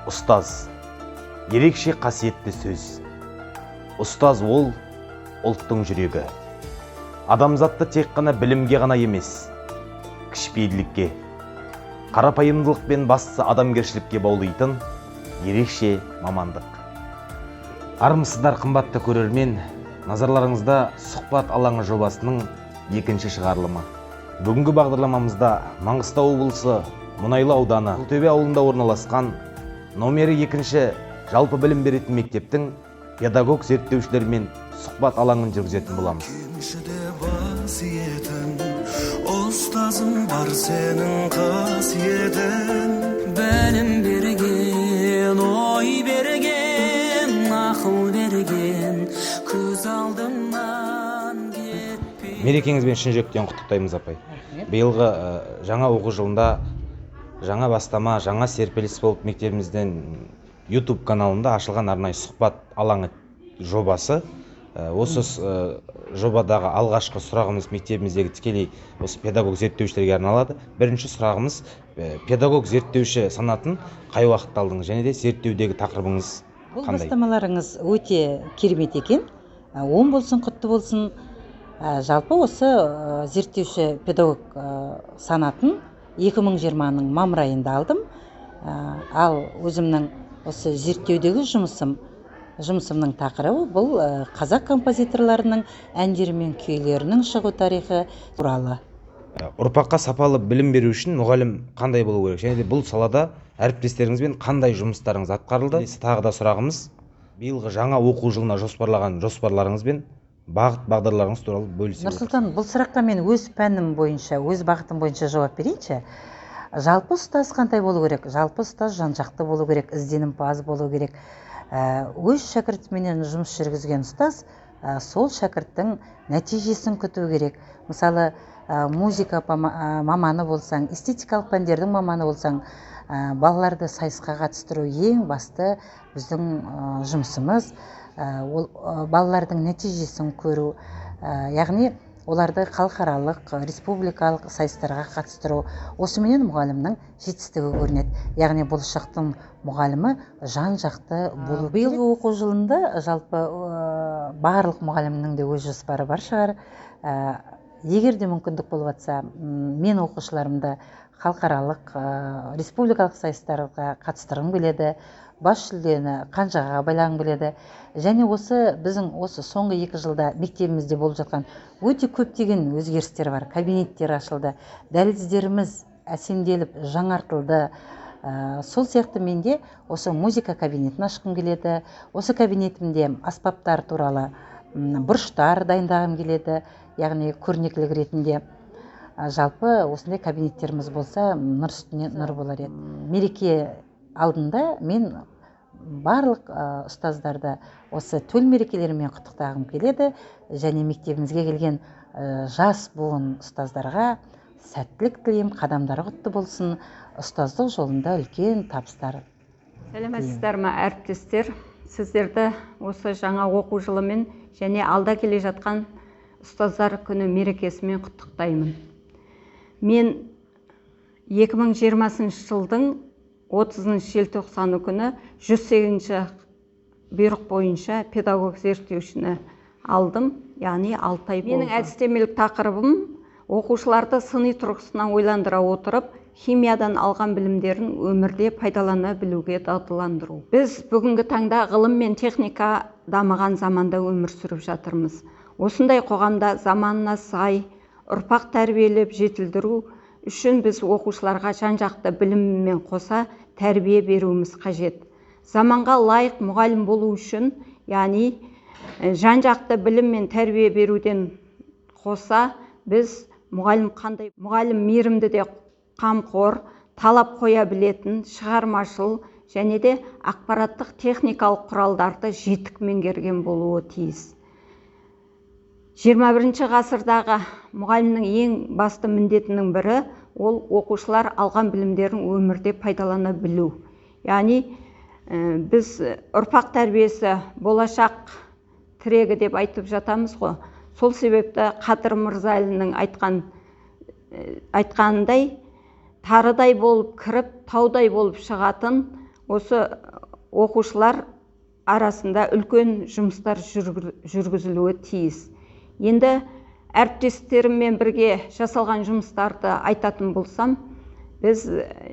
Ұстаз – ерекше қасиетті сөз. Ұстаз – ол ұлттың жүрегі. Адамзатты тек қана білімге ғана емес, кішіпейілділікке, қарапайымдылық пен бастысы адамгершілікке баулитын ерекше мамандық. Армысыздар, қымбатты көрермен! Назарларыңызда «Сұхбат алаңы» жобасының екінші шығарылымы. Бүгінгі бағдарламамызда Маңғыстау облысы, Мұнайлы ауданы, Құлтөбе ауылында орналасқан номері екінші жалпы білім беретін мектептің педагог зерттеушілерімен сұхбат алаңын жүргізетін боламыз. Кеншіде бас иетін ұстазым бар, сенің қасиетің. Білім берген, ой берген, ақыл берген, көз алдымнан кетпей. Мерекеңізбен шын жүректен құттықтаймыз, апай! Биылғы жаңа оқу жылында жаңа бастама, жаңа серпіліс болып мектебімізден YouTube каналында ашылған арнайы «Сұхбат алаңы» жобасы. Осы жобадағы алғашқы сұрағымыз мектебіміздегі тікелей осы педагог зерттеушілерге арналады. Бірінші сұрағымыз: педагог зерттеуші санатын қай уақытта алдыңыз және де зерттеудегі тақырыбыңыз Бұл қандай? бастамаларыңыз өте керемет екен. Оң болсын, құтты болсын. Жалпы осы зерттеуші педагог санатын 2020-ның мамыр айында алдым. Ал өзімнің осы зерттеудегі жұмысымның тақырыбы бұл қазақ композиторларының әндері мен күйлерінің шығу тарихы туралы. Ұрпаққа сапалы білім беру үшін мұғалім қандай болу керек және де бұл салада әріптестеріңізбен қандай жұмыстарыңыз атқарылды? Тағы да сұрағымыз: биылғы жаңа оқу жылына жоспарлаған жоспарларыңыз бен бағыт бағдарларыңыз туралы бөлісе отырсаңыз. Нұрсұлтан, бұл сұраққа мен өз пәнім бойынша, өз бағытым бойынша жауап берейінші. Жалпы ұстаз қандай болу керек? Жалпы ұстаз жан жақты болу керек, ізденімпаз болу керек. Өз шәкіртіменен жұмыс жүргізген ұстаз сол шәкірттің нәтижесін күту керек. Мысалы, музыка маманы болсаң, эстетикалық пәндердің маманы болсаң, балаларды сайысқа қатыстыру ең басты біздің жұмысымыз. Ол балалардың нәтижесін көру, яғни оларды халықаралық, республикалық сайыстарға қатыстыру, осыменен мұғалімнің жетістігі көрінеді. Яғни болашақтың мұғалімі жан жақты болу. Биылғы оқу жылында жалпы барлық мұғалімнің де өз жоспары бар шығар. Егер де мүмкіндік болып жатса, мен оқушыларымды халықаралық, республикалық сайыстарға қатыстырғым келеді, бас жүлдені қанжығаға байлағым келеді. Және осы біздің осы соңғы 2 жылда мектебімізде болып жатқан өте көптеген өзгерістер бар: кабинеттер ашылды, дәліздеріміз әсемделіп жаңартылды. Сол сияқты менде осы музыка кабинетін ашқым келеді. Осы кабинетімде аспаптар туралы бұрыштар дайындағым келеді, яғни көрнекілік ретінде. Жалпы осындай кабинеттеріміз болса, нұр үстіне нұр болар еді. Мереке алдында мен барлық ұстаздарды осы төл мерекелерімен құттықтағым келеді және мектебімізге келген жас буын ұстаздарға сәттілік тілеймін. Қадамдары құтты болсын, ұстаздық жолында үлкен табыстар. Сәлеметсіздер ме, әріптестер! Сіздерді осы жаңа оқу жылымен және алда келе жатқан Ұстаздар күні мерекесімен құттықтаймын. Мен 2020 жылдың 30 желтоқсаны күні 108 бұйрық бойынша педагог зерттеушіні алдым, яғни 6 ай. Менің әдістемелік тақырыбым: оқушыларды сыни тұрғысынан ойландыра отырып, химиядан алған білімдерін өмірде пайдалана білуге дағдыландыру. Біз бүгінгі таңда ғылым мен техника дамыған заманда өмір сүріп жатырмыз. Осындай қоғамда заманына сай ұрпақ тәрбиелеп жетілдіру үшін біз оқушыларға жан жақты біліммен қоса тәрбие беруіміз қажет. Заманға лайық мұғалім болу үшін, яғни жан жақты білім мен тәрбие беруден қоса, біз мұғалім қандай? Мұғалім мейірімді де қамқор, талап қоя білетін, шығармашыл және де ақпараттық техникалық құралдарды жетік меңгерген болуы тиіс. 21 ғасырдағы мұғалімнің ең басты міндетінің бірі – ол оқушылар алған білімдерін өмірде пайдалана білу. Яғни біз ұрпақ тәрбиесі – болашақ тірегі деп айтып жатамыз ғой. Сол себепті Қадыр Мырзалиннің айтқанындай, тарыдай болып кіріп, таудай болып шығатын Осы оқушылар арасында үлкен жұмыстар жүргізілуі тиіс. Енді әріптестеріммен бірге жасалған жұмыстарды айтатын болсам, біз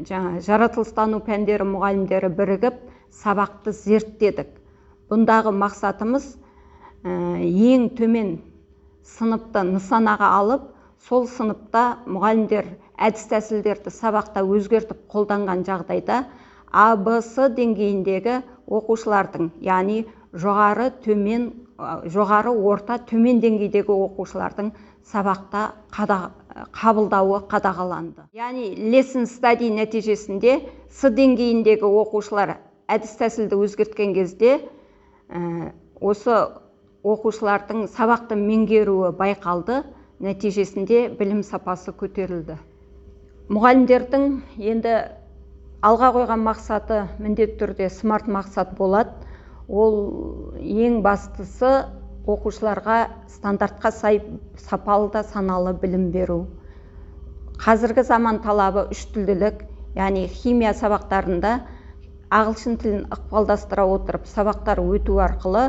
жаңа жаратылыстану пәндері мұғалімдері бірігіп сабақты зерттедік. Бұндағы мақсатымыз ең төмен сыныпты нысанаға алып, сол сыныпта мұғалімдер әдіс тәсілдерді сабақта өзгертіп қолданған жағдайда А, Б, С деңгейіндегі оқушылардың, яғни жоғары, төмен, жоғары, орта, төмен деңгейдегі оқушылардың сабақта қабылдауы қадағаланды. Яғни lesson study нәтижесінде С деңгейіндегі оқушылар әдіс тәсілді өзгерткен кезде осы оқушылардың сабақты меңгеруі байқалды, нәтижесінде білім сапасы көтерілді. Мұғалімдердің енді алға қойған мақсаты міндетті түрде смарт мақсат болады. Ол ең бастысы оқушыларға стандартқа сай сапалы да саналы білім беру. Қазіргі заман талабы үш тілділік, яғни химия сабақтарында ағылшын тілін ықпалдастыра отырып сабақтар өту арқылы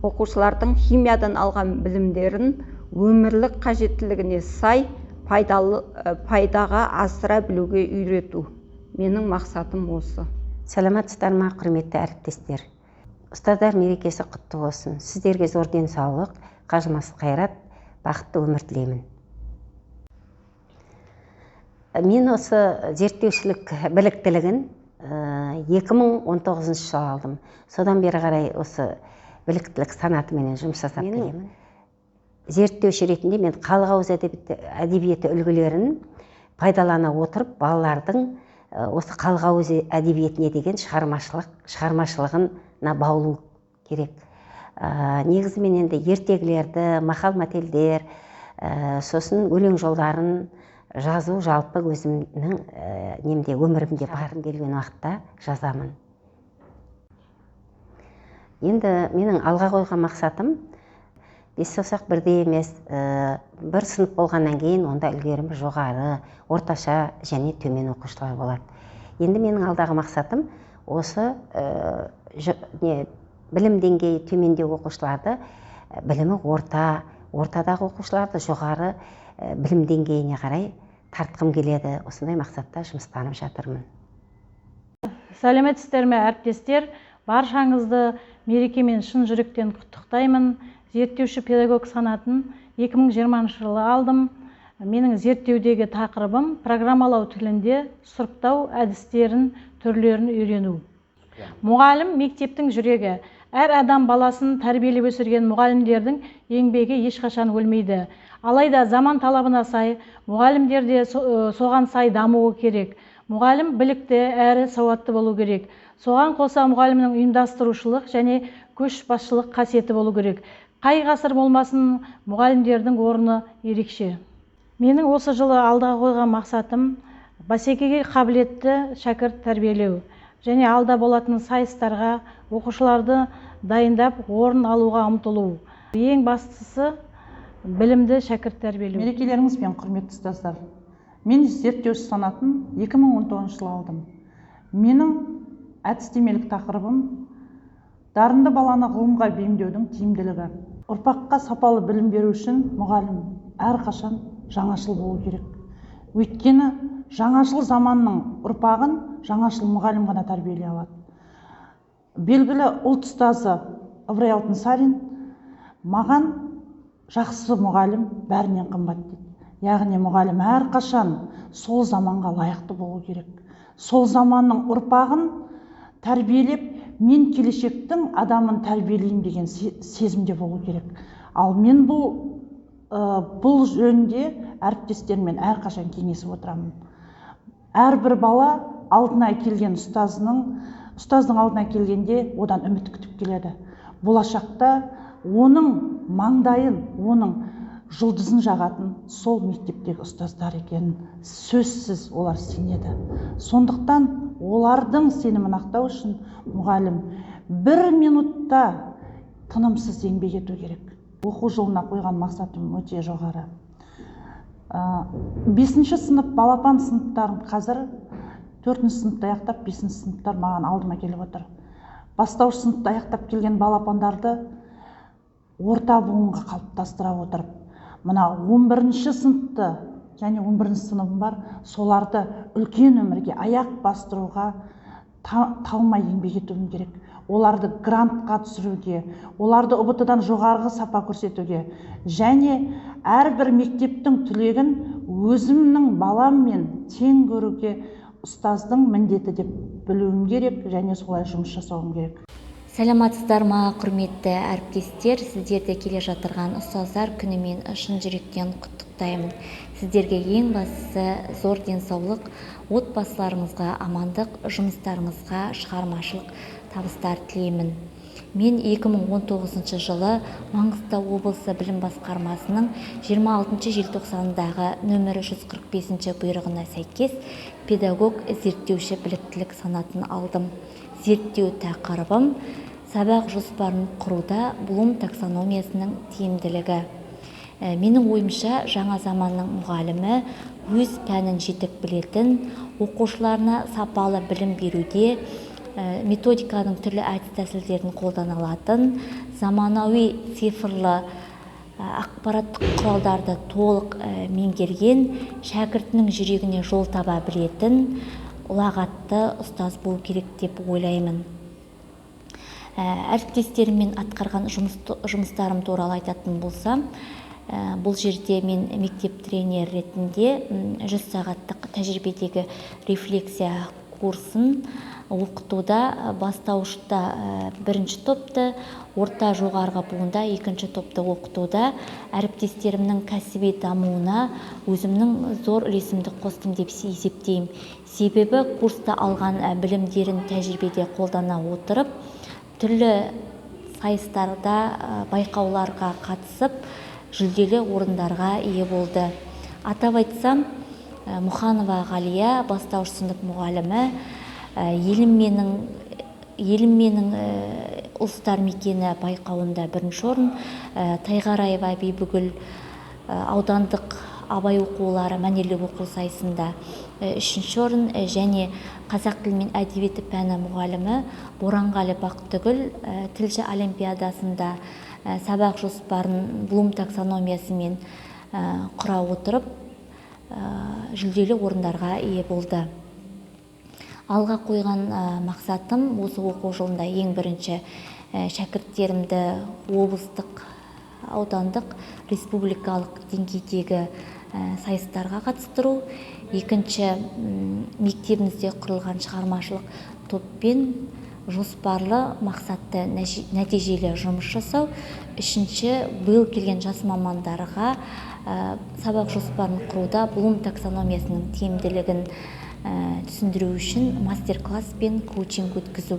оқушылардың химиядан алған білімдерін өмірлік қажеттілігіне сай пайдаға асыра білуге үйрету. Менің мақсатым осы. Саламатсыздар ма, құрметті әріптестер. Ұстаздар мерекесі құтты болсын. Сіздерге зор денсаулық, қажымас қайрат, бақытты өмір тілеймін. Мен осы зерттеушілік біліктілігін 2019 жылы алдым. Содан бері қарай осы біліктілік санатыменен жұмыс жасап келемін. Зерттеуші ретінде мен халық ауыз әдебиеті үлгілерін пайдалана отырып, балалардың осы халық ауыз әдебиетіне деген шығармашылығына баулу керек. Негізімен енді ертегілерді, мақал-мәтелдер, сосын өлең жолдарын жазу жалпы өзімнің немде өмірімде барым келген уақытта жазамын. Енді менің алға қойған мақсатым бес саусақ бірдей емес, бір сынып болғаннан кейін онда үлгерімі жоғары, орташа және төмен оқушылар болады. Енді менің алдағы мақсатым осы білім деңгейі төмендеу оқушыларды, білімі орта, ортадағы оқушыларды жоғары білім деңгейіне қарай тартқым келеді. Осындай мақсатта жұмыстанып жатырмын. Сәлеметсіздер ме, әріптестер? Баршаңызды мерекемен шын жүректен құттықтаймын. Зерттеуші педагог санатын 2020 жылы алдым. Менің зерттеудегі тақырыбым программалау тілінде сұрыптау әдістерін, түрлерін үйрену. Мұғалім мектептің жүрегі. Әр адам баласын тәрбиелеп өсірген мұғалімдердің еңбегі ешқашан өлмейді. Алайда заман талабына сай мұғалімдер де соған сай дамуы керек. Мұғалім білікті әрі сауатты болу керек. Соған қоса мұғалімнің ұйымдастырушылық және көшбасшылық қасиеті болу керек. Қай ғасыр болмасын мұғалімдердің орны ерекше. Менің осы жылы алға қойған мақсатым бәсекеге қабілетті шәкірт тәрбиелеу және алда болатын сайыстарға оқушыларды дайындап орын алуға ұмтылу. Ең бастысы білімді шәкірт тәрбиелеу. Мерекелеріңізбен, құрметті ұстаздар. Мен зерттеуші санатын 2019 жылы алдым. Менің әдістемелік тақырыбым дарынды баланы ғылымға бейімдеудің тиімділігі. Ұрпаққа сапалы білім беру үшін мұғалім әрқашан жаңашыл болу керек. Өйткені жаңашыл заманның ұрпағын жаңашыл мұғалім ғана тәрбиелей алады. Белгілі ұлт ұстазы Ыбырай Алтынсарин маған жақсы мұғалім бәрінен қымбат дейді. Яғни мұғалім әрқашан сол заманға лайықты болу керек. Сол заманның ұрпағын тәрбиелеп, мен келешектің адамын тәрбиелеймін деген сезімде болу керек. Ал мен бұл жөнінде әріптестеріммен әрқашан кеңесіп отырамын. Әрбір бала алдына келген ұстаздың алдына келгенде одан үміт күтіп келеді. Болашақта оның маңдайын, оның жұлдызын жағатын сол мектептегі ұстаздар екенін сөзсіз олар сенеді. Сондықтан олардың сенімін ақтау үшін мұғалім бір минутта тынымсыз еңбек ету керек. Оқу жылына қойған мақсатым өте жоғары. 5-ші сынып балапан сыныптарын қазір 4-ші сыныпты аяқтап, 5-ші сыныптар маған алдыма келіп отыр. Бастауыш сыныпты аяқтап келген балапандарды орта буынға қалыптастыра отырып, мына 11-ші сыныпты және 11-ші сыныбым бар, соларды үлкен өмірге аяқ бастыруға талмай еңбек етуім керек. Оларды грантқа түсіруге, оларды ҰБТ-дан жоғарғы сапа көрсетуге және әрбір мектептің түлегін өзімнің баламмен тең көруге ұстаздың міндеті деп білуім керек және солай жұмыс жасауым керек. Сәлематсыздар ма, құрметті әріптестер, сіздерді келе жатырған ұстаздар күнімен шын жүректен құттықтаймын. Сіздерге ең бастысы зор денсаулық, отбасыларыңызға амандық, жұмыстарыңызға шығармашылық табыстар тілеймін. Мен 2019 жылы Маңғыстау облысы білім басқармасының 26 желтоқсандағы нөмірі 145 бұйрығына сәйкес педагог зерттеуші біліктілік санатын алдым. Зерттеу тақырыбым сабақ жоспарын құруда Блум таксономиясының тиімділігі. Менің ойымша, жаңа заманның мұғалімі өз пәнін жетік білетін, оқушыларына сапалы білім беруде методиканың түрлі әдіс-тәсілдерін қолдана алатын, заманауи цифрлы ақпараттық құралдарды толық меңгерген, шәкіртінің жүрегіне жол таба білетін ұлағатты ұстаз болу керек деп ойлаймын. Әріптестеріммен атқарған жұмыстарым туралы айтатын болсам, бұл жерде мен мектеп тренері ретінде 100 сағаттық тәжірибедегі рефлексия курсын оқытуда бастауышта бірінші топты, орта жоғарғы буында екінші топты оқытуда әріптестерімнің кәсіби дамуына өзімнің зор үлесімді қостым деп есептеймін. Себебі курста алған білімдерін тәжірибеде қолдана отырып, түрлі сайыстарда, байқауларға қатысып, жүлделі орындарға ие болды. Атап айтсам, Мұханова Ғалия, бастауыш сынып мұғалімі, елім менің ұлыстар мекені байқауында бірінші орын, Тайғараева Бибігүл аудандық Абай оқулары мәнерлеп оқу сайысында үшінші орын және қазақ тілі мен әдебиеті пәні мұғалімі Боранғали Бақтыгүл тілші олимпиадасында сабақ жоспарын Блум таксономиясымен құра отырып жүлделі орындарға ие болды. Алға қойған мақсатым осы оқу жылында ең бірінші шәкірттерімді облыстық, аудандық, республикалық деңгейдегі сайыстарға қатыстыру, екінші мектебімізде құрылған шығармашылық топпен жоспарлы, мақсатты, нәтижелі жұмыс жасау, үшінші биыл келген жас мамандарға сабақ жоспарын құруда Блум таксономиясының тиімділігін түсіндіру үшін мастер-класс пен коучинг өткізу.